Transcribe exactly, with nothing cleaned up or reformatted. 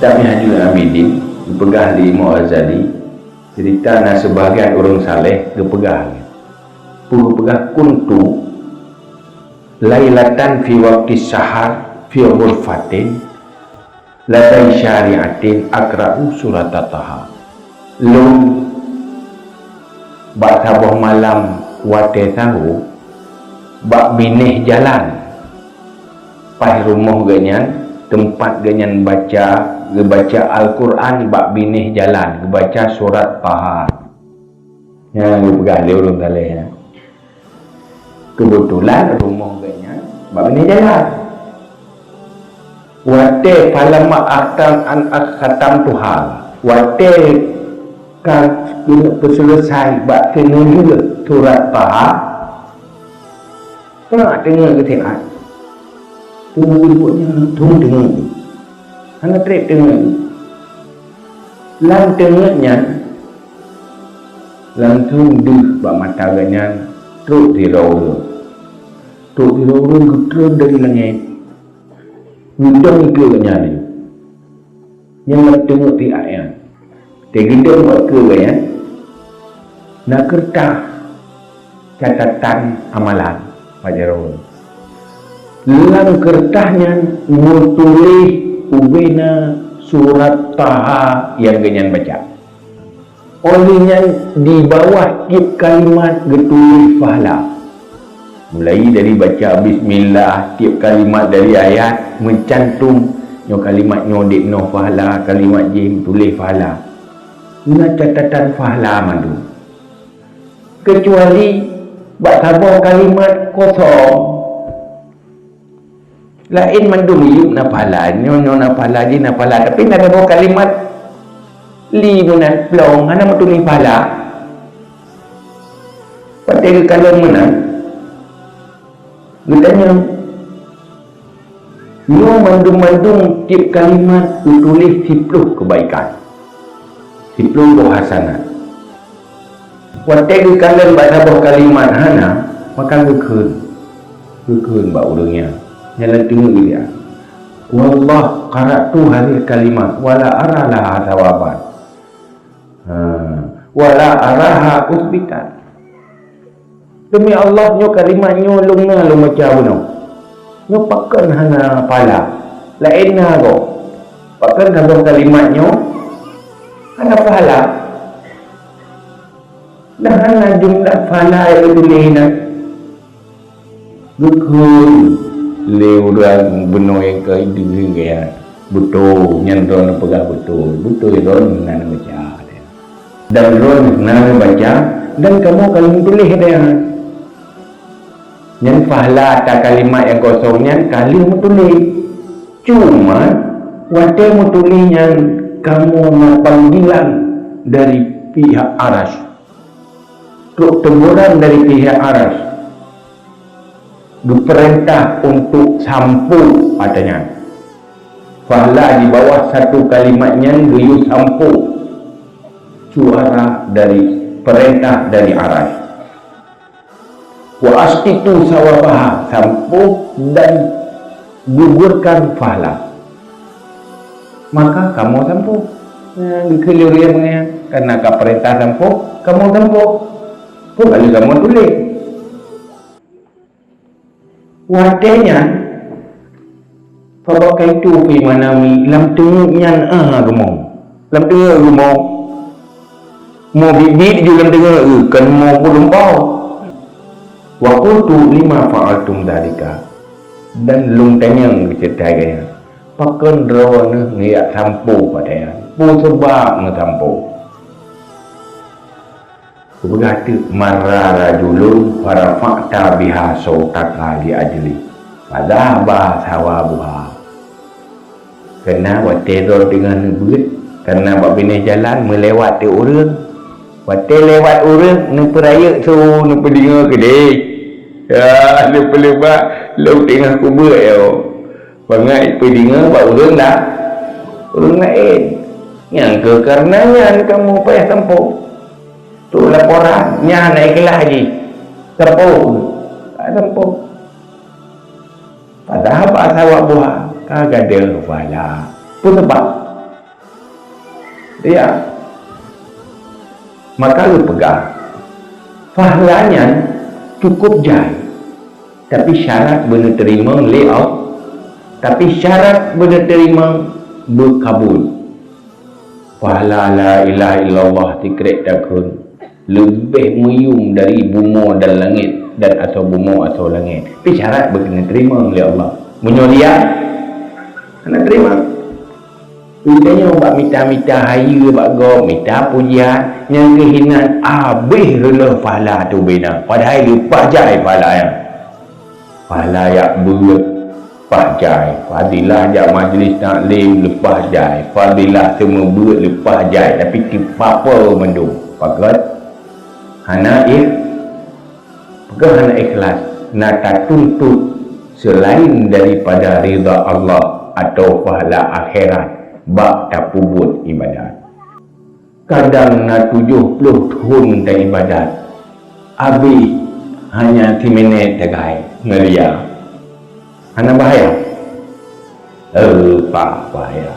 Kitab Minhajul Abidin geupeugah lé Imam Ghazali, cerita na sebahagian ureuëng saleh geupeugah, geupeugah, "Kuntu lailatan fi waqti sahar fi ghurfatin ladai syari'atin aqra'u surat Taha." Lôn bak saboh malam watée sahô bak binéh jalan, paih rumoh geuhnyan, teumpat geuhnyan baca, geubaca Al-Qur'an bak binéh jalan, geubaca surat Taha. Nyan geupeugah lé ureuëng saleh nyan. Keubeutulan rumoh geuhnyan bak binéh jalan. Watée falamma akhtam an akhtam tuha, watée ka keuneuk peuseuleusai bak keuneulheueh surat Taha, teungoh teungoh geusiat. Teungoh geubuet nyan langsong teungoh. Hana treb teungoh. Lam teungoh nyan, langsong deuh bak mata geuhnyan trok sidroe ureuëng. Trok sidroe ureuëng geutreun dari langét. Geudong ikeue geuhnyan. Nyan lam teungoh tiek nyan. Teugeudong bak keue geuhnyan, na keureutah catatan amalan bak jaroe. Lam keureutah nyan meutuléh ubé na surat Taha nyang geuhnyan baca. Óh lheueh nyan di bawah tieb kalimat geutuléh pahala. Mulai dari baca bismillah, tieb kalimat dari ayat meucantum, nyoe kalimat nyoe dek noe pahala, kalimat jih meutuléh pahala. Na catatan pahala mandum. Keucuali bak saboh kalimat kosong. Laén mandum yup na pahala, nyoe, nyoe na pahala, jih na pahala, tapi na saboh kalimat li meunan plong, hana meutuléh pahala. Watée geukalon meunan, geutanyong, nyoe mandum-mandum tieb kalimat geutuléh siploh keubaikan, siploh boh hasanat. Watée geukalon bak saboh kalimat hana, maka geukheun. Geukheun bak ureuëng nyan, nyan lam teungoh geulian, "Wallah qara'tu hadhil kalimat wala ara laha thawaban. Ha, wala araha utsbitan." Demi Allah, nyoe kalimat nyoe lôn na lôn baca bunoe. Nyoe pakon hana pahala? Laén na goe. Pakon saboh kalimat nyoe hana pahala? Dan hana jumlah pahala nyang geutuléh nyan. Geukheun lé ureuëng bunoe nyang ka idéh nyan. Beutôi, nyan droeneuh peugah beutôi. Beutôi droeneuh na neubaca. Dan droeneuh na neubaca, dan kamoe ka lheueh meutuléh nyan. Nyan pahala ata kalimat nyang kosong nyan ka lheueh meutuléh. Cuma, watée meutuléh nyan kamoe na panggilan dari pihak Arasy. Trok teguran dari pihak Arasy. Geupeurintah untuk sampoe ata nyan. Pahala di bawah satu kalimat nyan geuyue sampoe suara dari peurintah dari Arasy. Wa asqitu tsawabaha, sampoe dan gugurkan pahala. Maka kamoe sampoe. Nah, geukheun lé ureuëng nyan, karena ka peurintah sampoe, kamoe sampoe. Peue ka lheueh kamoe tuléh. Watée nyan, fabakaitu fi manami, lam teungoh nyan, ah, geumoe. Lam teungoh geumoe. Mo biet-biet ju lam teungoh, eh, kan mo pun lumpau. Wa qultu lima fa'altum dzalika. Dan lôn tanyong keu cetai gaya, pakon droeneuh neujak sampoe pada nyan? Peue seubab neusampoe? Kupeugah teuk, "Marra rajulun farafa'ta biha sautaka li ajli, fadzahaba tsawabuha." Keureuna watée droe teungoh neubeuet, keureuna bak binéh jalan meulewat teuk ureuëng. Watée lewat ureuëng, neupeurayeuk su, neupeudeungoe keudeh. Ya, neupeuleubak, lôn teungoh kubeuet yo. Bangai peudeungoe bak ureuëng la-, ureuëng laén. Nyang keuh kareuna nyan kamoe payah sampoe. Trok laporan, nyan na ikeulah jih. Sampoe. Ka sampoe. Padahai bak sawa buha, ka gadeuh pahala. Peue sabab? Ya. Maka geupeugah, pahala nyan cukup jai, tapi syarat beuneuteurima lé Allah, tapi syarat beuneuteurima beukabul. Pahala la ilaha illallah tikrek takheun leubeh meuyum dari bumoe dan langét dan atau bumoe atau langét. Tapi syarat beuneuteurima lé Allah. Meunyoe dia, hana terima. Geutanyoe bak mita-mita hayeue bak gob, mita pujian, nyang keuhinan abéh reuloh pahala teuh bina, padahai leupah jai pahala nyan. Pahala jak beuet leupah jai, fadilah jak majlis taklim leupah jai, fadilah seumeubeuet leupah jai, tapi teupapo mandum. Pakon? Hana ikh-, pakon hana ikhlas, na tatuntut seulaén daripada ridha Allah atau pahala akhirat bak tapeubuet ibadat. Kadang na tujoh ploh thon taibadat, abéh hanya siminét tagai ngon ria. Hana bahaya? Eh, pah bahaya.